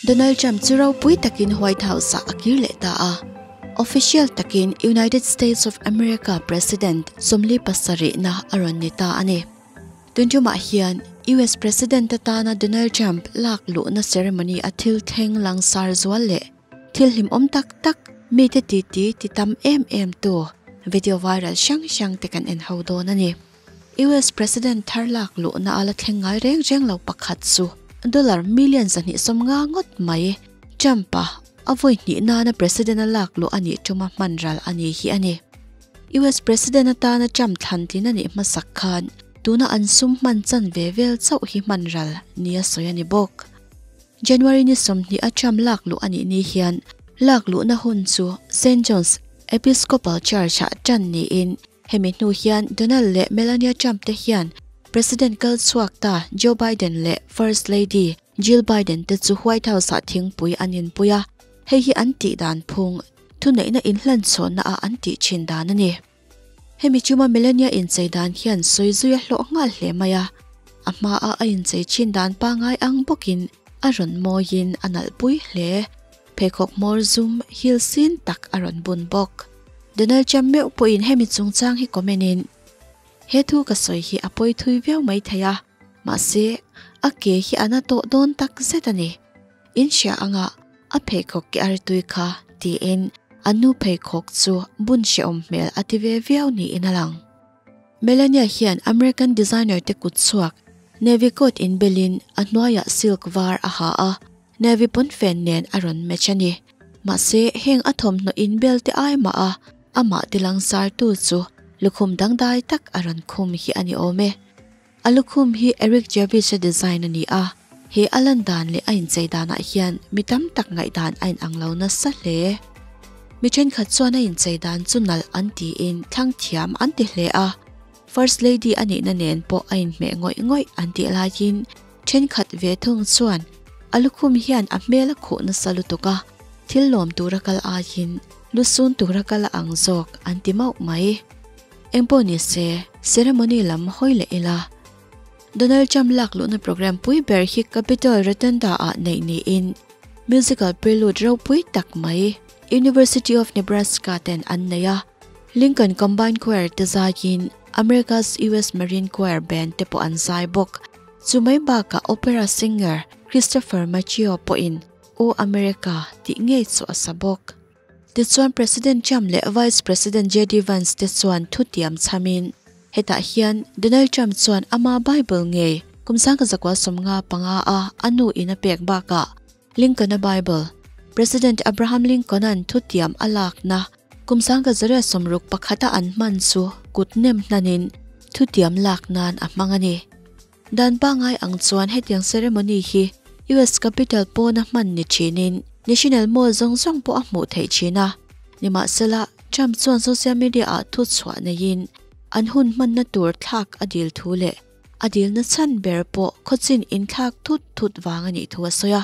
Donald Trump chu ropui takin White House-ah a kir leh ta a. Official takin United States of America President 47na a rawn ni ta a ni. Tun tumah hian US President atana Donald Trump lak luhna ceremony a thil thleng langsar zual leh thil hlimawm tak tak mite titi ti tam em em tu video viral hrang hrang te kan en ho dawn a ni. US President thar lak luhna a la thleng ngai reng reng lo pakhat chu dollar million 250 ngawt mai Trump-a a vawi hnih nana President a lak luh a nih tuma hman ral a ni hi a ni. US President atana Trump thlan tlin a nih hmasak khan tuna an sum hman chan ve vel chauh hi hman ral nia sawi a ni bawk. January ni 20 a Trump lak luh a nih ni hian lak luhna hun chu St. John's Episcopal Church-ah tan niin hemi hnu hian Donald leh Melania Trump te hian President kal chhuak ta Joe Biden leh First Lady Jill Biden te chu White House-ah thingpui an inpui a, hei hi an tih dan phung thuneihna inhlan chhawnna ah an tih thin dan a ni. Hemi chuma Melania inchei dan hian sawi zui a hlawh nghal hle mai a, a hmaa a inchei thin dan pangai ang bawkin a rawn mawiin a nalh pui hle. Pheikhawk hmawr zum heel sin tak a rawn bun bawk. Donald Trump meuh pawhin hemi chungchang hi comment in, He thu ka sawi hi a pawi thui viau mai thei a, mahse a ke hi a na tawh dawn tak zet a ni. In hria anga a pheikhawk ke a ritui kha tiin a nu pheikhawk chu bun hrehawm hmel a ti ve viau niin a lang. Melania hian American designer te kut chhuak navy coat inbelin a hnuaiah silk var a ha a, navy pawnfen nen a rawn match a ni. Mahse heng a thawmhnaw inbel te ai mah a amah tilangsartu chu lukhum dangdai tak a rawn khum hi a ni awm e. A lukhum hi Eric Javits-a design a ni a, he a lan dan leh a inchei danah hian mi tam tak ngaihdan a inang lo nasa hle. Mi thenkhat chuan a inchei dan chu nalh an tiin thlang thiam an ti hle a, First Lady a nihna nen pawh a inhmeh ngawih ngawih an tih laiin thenkhat ve thung chuan a lukhum hian a hmel a khuh nasa lutuk a, thil lawm tura kal aiin lusun tura kal a ang zawk an ti mauh mai. Engpawh ni se, ceremony lam hawi leh ila. Donald Trump lak luhna program pui ber hi Capitol Rotunda ah neih niin musical prelude ropui tak mai University of Nebraska ten an nei a, Lincoln Combined Choir te zaiin America's US Marine Choir Band te pawh an zai bawk. Chu mai bakah opera singer Christopher Macchio pawhin O America tih ngei chu a sa bawk. Tichuan President Trump leh Vice President JD Vance te chuan thutiam chhamin, hetah hian Donald Trump chuan ama Bible ngei kum 1995 a a nu in a pek bakah Lincoln-a Bible, President Abraham Lincoln-a'n thutiam a lakna kum 1961 a an hman chu kut nem hnanin thutiam lak nan a hmang a ni. Dan pangai ang chuan hetiang ceremony hi US Capitol pawna hman ni thinin National Mall zawng zawng pawh a hmuh theih thin a. Nimahsela, Trump chuan social media ah thu chhuah neiin an hun hmanna tur thlak a dil thu leh a dilna chhan ber pawh khawchin inthlak thut thut vang a nih thu a sawi a.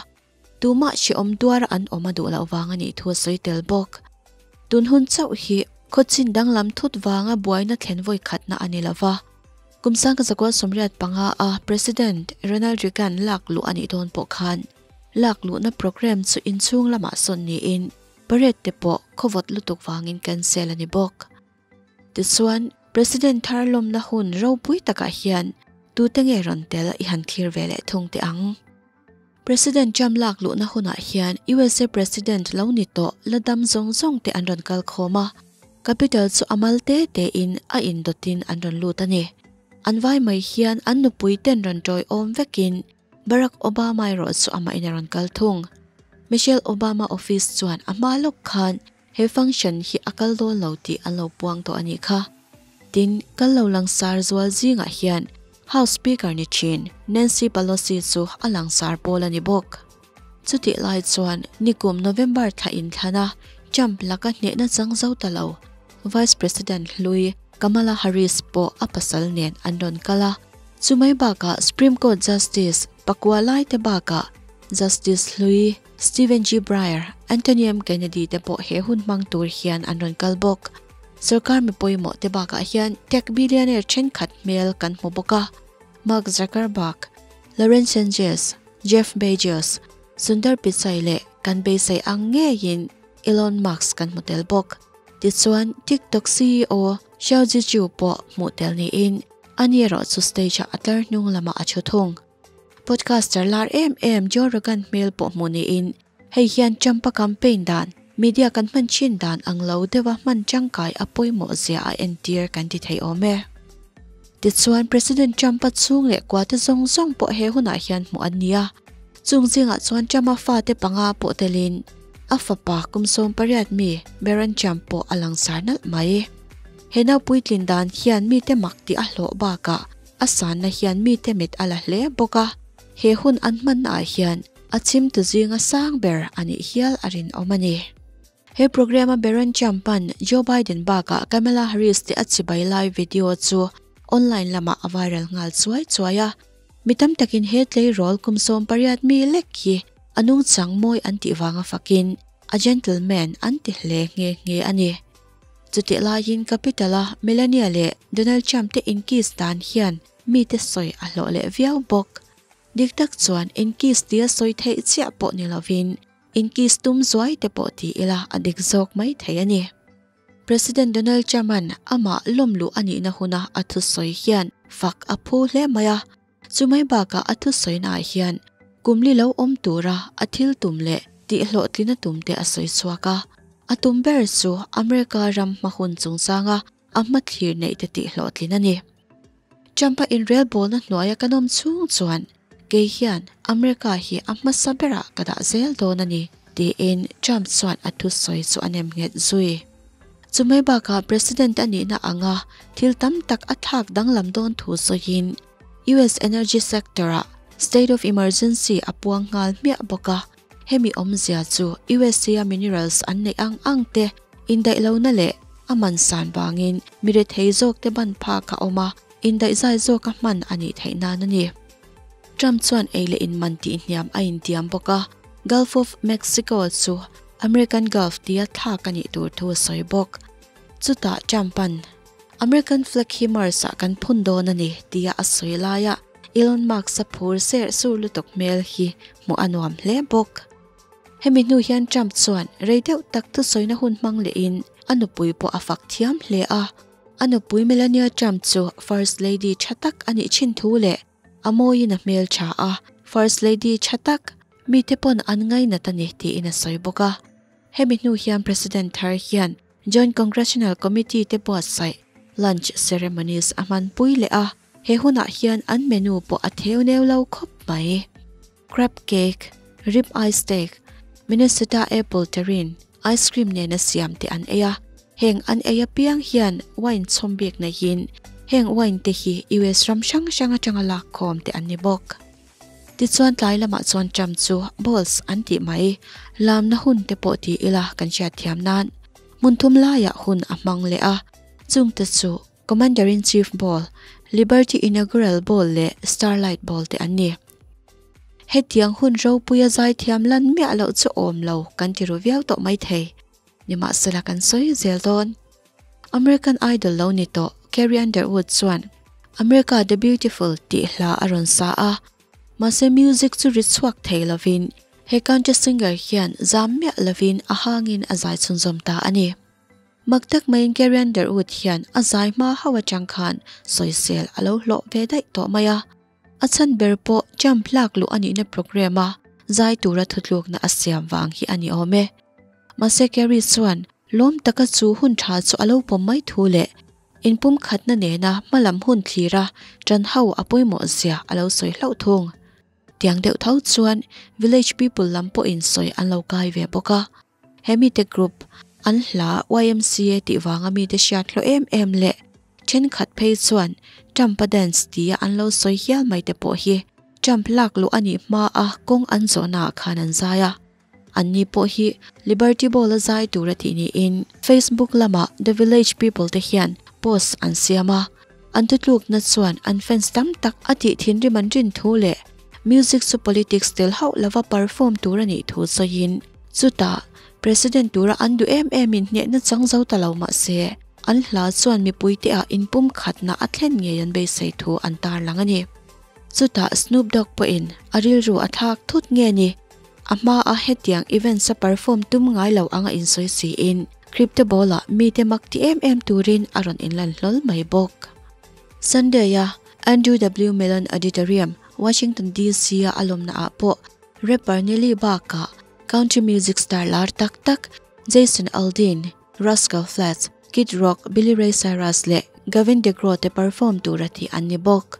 Tumah hrehawm duara an awm a duh loh vang a nih thu a sawi tel bawk. Tun hun chauh hi khawchin danglam thut vanga buaina thlen vawi khatna a ni lova. Kum 1985 a President Ronald Reagan lak luh a nih dawn pawh khan lak luhna program chu inchhung lamah sawn niin parade te pawh khawvawt lutuk vangin cancel a ni bawk. Tichuan, President thar lawmna hun ropui takah hian tute nge rawn tel i han thlir ve leh thung teh ang. President Trump lak luhna hunah hian USA President lo ni tawh la dam zawng zawng te an rawn kal khawm a, Capitol chu a mal te tein a indawtin an rawn lut a ni. An vai mai hian an nupui ten rawn tawiawm vekin Barack Obama erawh chu amahin a rawn kal thung. Michelle Obama office chuan a hma lawk khan he function hi a kal dawn lo tih an lo puang tawh a nih kha. Tin, kal lo langsar zual zingah hian House Speaker ni thin Nancy Pelosi chu a langsar pawl a ni bawk. Chutih lai chuan nikum November thla inthlana Trump laka hnehna chang zo ta lo Vice President hlui Kamala Harris pawh a pasal nen an rawn kal a. Chumai bakah Supreme Court Justice pakua lai te bakah Justice hlui Stephen G. Breyer, Anthony M. Kennedy te pawh he hun hmang tur hian an rawn kal bawk. Sorkar mi pawimawh te bakah hian tech billionaire thenkhat hmel kan hmu bawk a, Mark Zuckerberg, Lauren Sanchez, Jeff Bezos, Sundar Pichai leh kan beisei ang ngeiin Elon Musk kan hmu tel bawk. Tichuan, TikTok CEO Xiao Ziqiu pawh hmuh tel niin ani erawh chu stage-ah a tlar hnung lamah a thu thung. Podcaster lar em em Joe Rogan hmel pawh hmuh niin hei hian Trump-a campaign dan, media kan hman thin dan ang lo deuha hman tangkai a pawimawh zia a entir kan ti thei awm e. Tichuan, President Trump-a chhung leh kuate zawng zawng pawh he hunah hian hmuh an ni a. Chung zingah chuan Trump-a fate panga pawh telin a fapa kum 18 mi Barron Trump pawh a langsar nalh mai. He nau puitlin dan hian mite mak tih a hlawh bakah a sanna hian mite mit a la hle bawk a, he hun an hmannaah hian a chhimtu zinga sang ber a nih hial a rinawm a ni. He program-a Barron Trump-a'n Joe Biden bakah Kamala Harris te a chibai lai video chu online lamah a viral nghal chuai chuai a. Mi tam takin he tleirawl kum 18 mi lek hi a nungchang mawi an tih vanga fakin a gentleman an ti hle nghe nghe a ni. Chutih laiin Capitol-a Melania leh Donald Trump te inkiss dan hian mite sawi a hlawh leh viau bawk. Dik tak chuan inkiss tia sawi theih chiah pawh ni lovin inkiss tum zuai te pawh ti ila a dik zawk mai thei a ni. President Donald Trump-a'n amah lawmluh a nihna huna a thusawi hian fak a phu hle mai a. Chumai bakah a thusawinaah hian kum li lo awm tura a thil tum leh tihhlawhtlina tum te a sawi chhuak a. A tum ber chu America ram hma hun chungchanga a hmathlir neih te tihhlawhtlin a ni. Trump-a inrelbawlna hnuaia kan awm chhung chuan kei hian America hi a hmasa berah ka dah zel dawn a ni, tiin Trump chuan a thusawi chu a nem nghet zui. Chumai bakah President a nihna anga thil tam tak a thlak danglam dawn thu sawiin US energy sector-ah state of emergency a puang nghal hmiah bawk a. Hemi awmzia chu USA-a minerals an neih ang ang te indaih lohna leh a man san vangin mi rethei zawk te ban phak a awm a, indaihzai zawka hman a nih theih nan a ni. Trump chuan ei leh in man tih hniam a intiam bawk a, Gulf of Mexico chu American Gulf tia thlak a nih tur thu a sawi bawk. Chutah Trump-a'n, American flag hi Mars-ah kan phun dawn a ni, tia a sawi laia Elon Musk-a phur serh sur lutuk hmel hi hmuh a nuam hle bawk. Hemi hnu hian Trump chuan rei deuh tak thusawina hun hmang lehin a nupui pawh a fak thiam hle a. A nupui Melania Trump chu First Lady tha tak a nih thin thu leh a mawiin a hmel tha a, First Lady tha tak mite pawn an ngainat a ni tiin a sawi bawk a. Hemi hnu hian President thar hian Joint Congressional Committee te buatsaih lunch ceremonies a hmanpui leh a, he hunah hian an menu pawh a theu neu lo khawp mai. Crab cake, rib eye steak, Minnesota apple terrine, ice cream nena siam te an ei a, heng an ei apiang hian wine chhawm bik neihin heng wine te hi US ram hrang hrang atanga lakkhawm te an ni bawk. Tichuan tlai lamah chuan Trump chu balls an tih mai, lamna hun te pawh ti ila kan hriat thiam nan hmun thum laiah hun a hmang leh a, chungte chu Commander-in-Chief Ball, Liberty Inaugural Ball leh Starlight Ball te an ni. Hetiang hun ropuia zaithiam lan miah loh chu awm lo kan ti ru viau tawh maithei. Nimahsela kan sawi zel dawn. American Idol lo ni tawh Carrie Underwood chuan America the Beautiful tih hla a rawn sa a, mahse music chu ri chhuak thei lovin he country singer hian zam miah lovin a hangin a zai chhunzawm ta a ni. Mak tak maiin Carrie Underwood hian a zai hma hauh atang khan sawisel a lo hlawh ve daih tawh mai a, a chhan ber pawh jump lak luh a nihna program a zai tura thutlukna a siam vang hi a ni awm e. Mahse Carrie chuan Lawm taka chu hun tha chu a lo pawm mai thu leh inpumkhatna nena hmalam hun thlira ṭan ho a pawimawh zia a lo sawi hlauh thung. Tiang deuh tho chuan village people lam pawhin sawi an lo kai ve bawk a. He mite group an hla YMCA tih vanga mite hriat hlawh em em leh thenkhat phei chuan Trump-a dance tia an lo sawi hial mai te pawh hi Trump lak luh a nih hmaa kawng an zawhnaah khan an zai a. Anni pawh hi Liberty Ball a zai tur a tih niin Facebook lamah The Village People te hian post an siam a, an thutlukna chuan an fans tam tak a tih thinrim an rin thu leh music chu politics tel hauh lova perform tur a nih thu sawiin chutah President tura an duh em emin hnehna chang zo ta lo mah se an hla chuan mipuite ah inpumkhatna a thlen ngei an beisei thu an tarlang a ni. Chutah Snoop Dogg pawhin a rilru a thlak thut nge ni? A hma a hetiang events a perform tum ngai lo anga insawi siin Crypto Ball ah mite mak ti em em turin a rawn inlan hlawl mai bawk. Sunday a Andrew W. Mellon Auditorium, Washington DC a a lawmna ah pawh rapper Nelly bakah country music star lar tak tak Jason Aldean, Rascal Flatts, Kid Rock, Billy Ray Cyrus leh Gavin DeGraw te perform tura tih an ni bawk.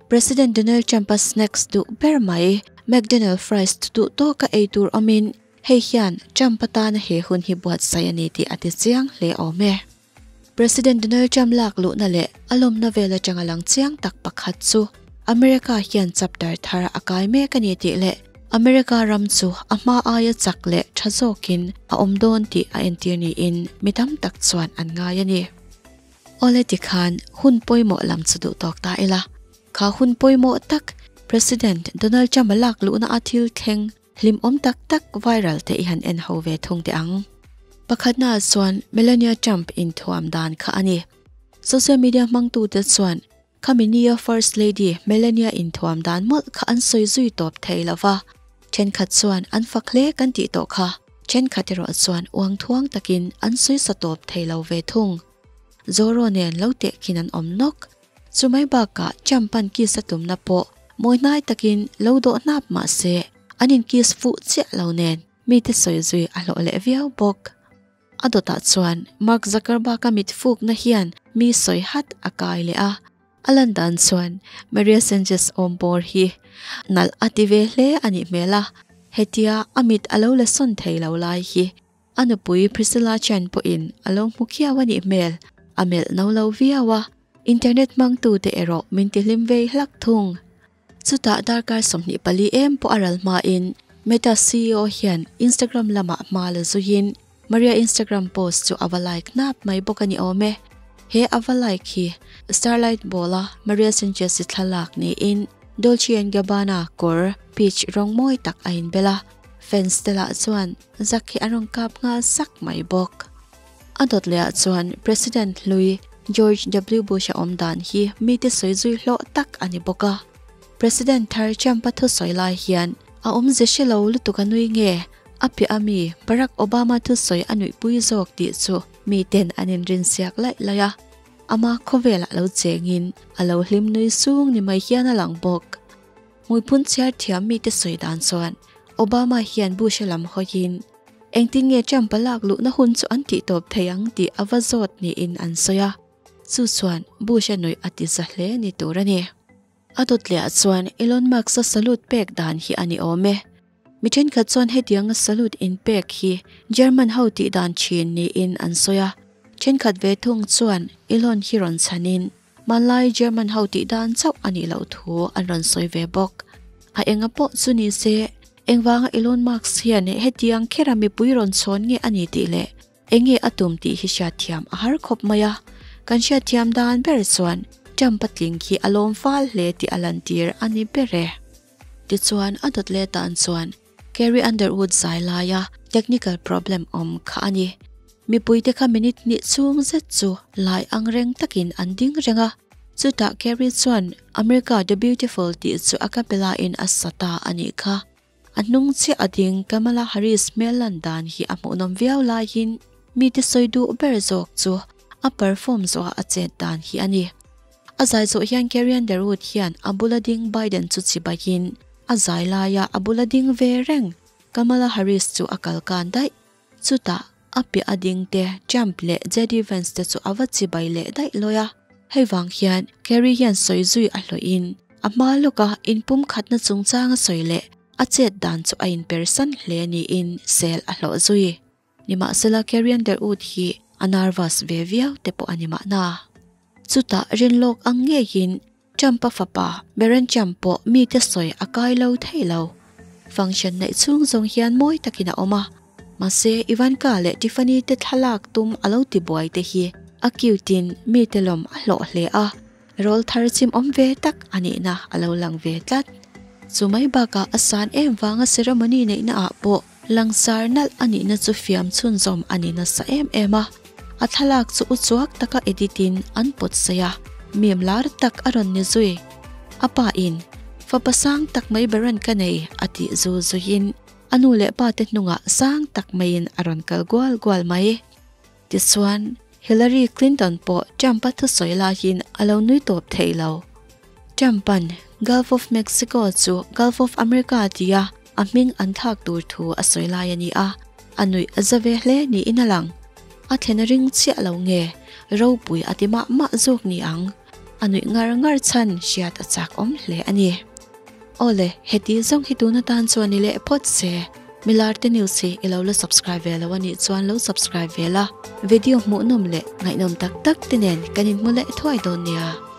President Donald Trump-a snacks duh ber mai, McDonald fries chu duh tawka ei tur awmin, hei hian Trump atana he hun hi buatsaih a ni tih a ti chiang hle awm e. President Donald Trump lak luhna leh a lawmna vel atanga lang chiang tak pakhat chu America hian chapter thar a kai mek a ni tih leh America ram chu a hma aia chak leh tha zawkin a awm dawn tih a entir niin mi tam tak chuan an ngai a ni. Awle tikhan hun pawimawh lam chu duh tawk ta ila. Kha hun pawimawh tak President Donald Trump-a lak luhna a thil thleng hlimawm tak tak viral te i han en ho ve thung teh ang. Pakhatnaah chuan Melania Trump inthuam dan kha a ni. Social media hmangtute chuan Khami nia First Lady Melania inthuam dan mawlh kha an sawi zui tawp thei lo va, thenkhat chuan an fak hle kan tih tawh kha, thenkhat erawh chuan uang thuang takin an sawi sa tawp thei lo ve thung. Zorro nen lo tehkhin an awm nawk. Chumai bakah Trump-a'n kiss a tumna pawh mawi hnai takin lo dawh hnap mah se, an in-kiss fuh chiah lo nen mite sawi zui a hlawh leh viau bawk. A dawtah chuan Mark Zuckerberg-a mit fukna hian mi sawi hat a kai leh a, a lan dan chuan Maria Sanchez awm bawr hi nalh a ti ve hle a nih hmel a, hetia a mit a lo la sawn thei lo lai hi a nupui Priscilla Chan pawhin a lo hmu khiau a nih hmel, a melh no lo viau a, internet hmangtute erawh min tihlim vei hlak thung. Chutah darkar 24 em pawh a ral hmain Meta ceo hian Instagram lamah hma la zuiin Maria Instagram post chu a va like hnap mai bawk a ni awm e. He a va like hi Starlight Ball-a Maria Sanchez-i thlalak niin Dolce and Gabbana kawr peach rawng mawi tak a inbel a, fans te lah chuan zak hi an rawn kap nghal sak mai bawk. A dawt lehah chuan President hlui George W. Bush-a awm dan hi mite sawi zui hlawh tak a ni bawk a. President thar Trump-a thusawi lai hian a awmze hre lo lutuk a nui nge a piah a mi Barack Obama thusawi a nuihpui zawk tih chu miten an inrinsiak laih laih a. Ama khawvelah lo chengin a lo hlim nui sung ni mai hian a lang bawk. Hmuiphun chhiar thiam mite sawi dan chuan Obama hian Bush-a lam hawiin Engtin nge Trump-a lak luhna hun chu an tih tawp thei ang tih a va zawt niin an sawi a, chu chuan Bush-a nuih a ti za hle ni tur a ni. A dawtliah chuan Elon Musk-a salute pek dan hi a ni awm e. Mi thenkhat chuan hetianga salute inpek hi German ho tih dan thin niin an sawi a, thenkhat ve thung chuan Elon hi rawn chhanin hmanlai German ho tih dan chauh a nih loh thu an rawn sawi ve bawk. A enga pawh chu ni se, Engvanga Elon Musk hian hetiang khera mipui rawn chhawn nge a ni tih leh enge a tum tih hi hriatthiam a har khawp mai a. Kan hriatthiam dan ber chuan Trump-a tling khi a lawm fal hle tih a lantir a ni ber e. Tichuan a dawt leh tan chuan Carrie Underwood zai laia technical problem awm kha a ni. Mipuite kha minute hnih chhung zet chu lai ang reng takin an ding reng a. Chutah Carrie chuan America the Beautiful tih chu a capella in a sa ta a nih kha. A hnung chiah a ding Kamala Harris hmel lan dan hi a hmuhnawm viau laiin mite sawi duh ber zawk chu a perform zawha a chet dan hi a ni. A zai zawh hian Carrie Underwood hian a bula ding Biden chu chibaiin a zai laia a bula ding ve reng Kamala Harris chu a kal kan daih. Chutah, a piah a ding te Trump leh JD Vance te chu a va chibai leh daih lawi a. Hei vang hian Kerry hian sawi zui a hlawhin a hma lawka inpumkhatna chungchanga sawi leh a chet dan chu a inpersan hle niin sel a hlawh zui. Nimahsela Carrie Underwood hi a nervous ve viau te pawh a ni mahna. Chutah rinlawk ang ngeiin Trump-a fapa Barron Trump pawh mite sawi a kai lo thei lo. Function neih chhung zawng hian mawi takin a awm a, mahse Ivanka leh Tiffany te thlalak tum a lo ti buai te hi a cute in mite lawm a hlawh hle a, rawl thar chim awm ve tak a nihna a lo lang ve tlat. Chu mai bakah a san em vanga ceremony neihna ah pawh langsar nalh a nihna chu fiam chhunzawm a ni nasa em em a. A thlalak chu uchuak taka edit in an pawt saih a, meme lar tak a rawn ni zui. A pa in, Fapa sang tak mai Baron ka nei a tih zu zuiin A nu leh pa te hnungah sang tak maiin a rawn kal gual gual mai. Tichuan, Hillary Clinton pawh Trump-a thusawi laiin a lo nui tawp thei lo. Trump-a'n Gulf of Mexico chu Gulf of America tia a hming an thlak tur thu a sawi lai a ni a, a nuih a za ve hle niin a lang. A thlen a ring chiah lo nge, ropui a ti mah mah zawk ni ang. A nuih ngar ngar chhan hriat a chak awm hle a ni. Awle, heti zawng hi tun atan chuan i leh phawt se. Milarte News hi i lo la subscribe ve lo a nih chuan lo subscribe ve la, video hmuhnawm leh ngaihnawm tak tak te nen kan inhmu leh thuai dawn nia.